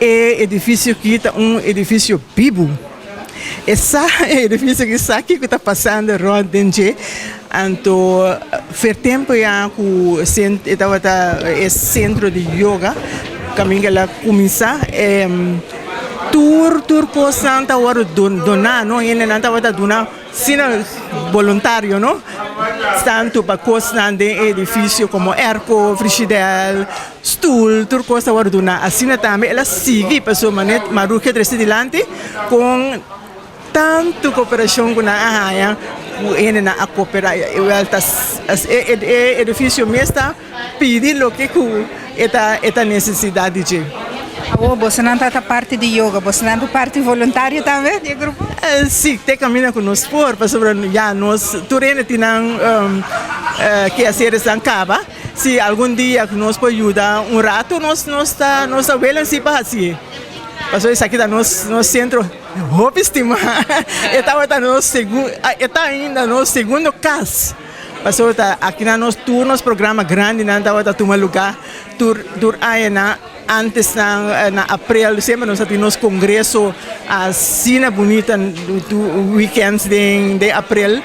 E edifisio aki ta un edifisio bibu. E sa e edifisio aki sa kiko ta pasando rònt den dje. Anto fer tempu ya ku e tabata e sentro di yoga kaminda el a kuminsá tur tur kosnan ta wòrdu doná no hendenan tabata duna asina boluntario no tantu pa kosnan den e edifisio komo airco, frishidèr. Stoel, tur kos ta wòrdu duná. Asina tambe el a sigui pasobra manera Marugia a trese dilanti kon tantu koperashon ku nan a haña ku hendenan a koperá. Wèl ta e edifisio mes ta pidi loke ku e ta e ta nesesidat di dje. Awor bosonan ta ta parti di yoga, bosonan ta parti voluntario tambe di e grupo? Si, te kaminda ku nos por pasobra ya nos tur hende tin nan keaseresnan kaba. Si algun dia ku nos por yuda un ratu nos nos ta nos ta welen si pa hasié. Pasobra esaki ta nos nos sentro hopi stimá. E tabata nos segun e ta ainda nos segundo kas. Pasobra ta akinan nos tur nos programa grandinan tabata tuma lugá tur tur añanan. Antes nan na aprel semper nos a tin nos congreso asina bunita weekends den den aprel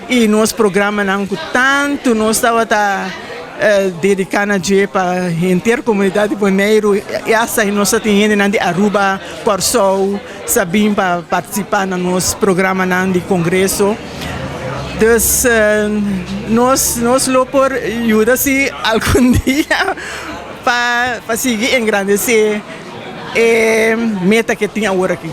y nos programanan cu tanto nos tabata dedica na dje pa henter comunidad di Boneiru y hasta nos a tin hendenan di Aruba, Corsou sa bin pa participa na nos programanan di congreso. Dus nos nos lo por yuda si algun dia. Pa pa sigui engrandesé e meta ke tin awor aki.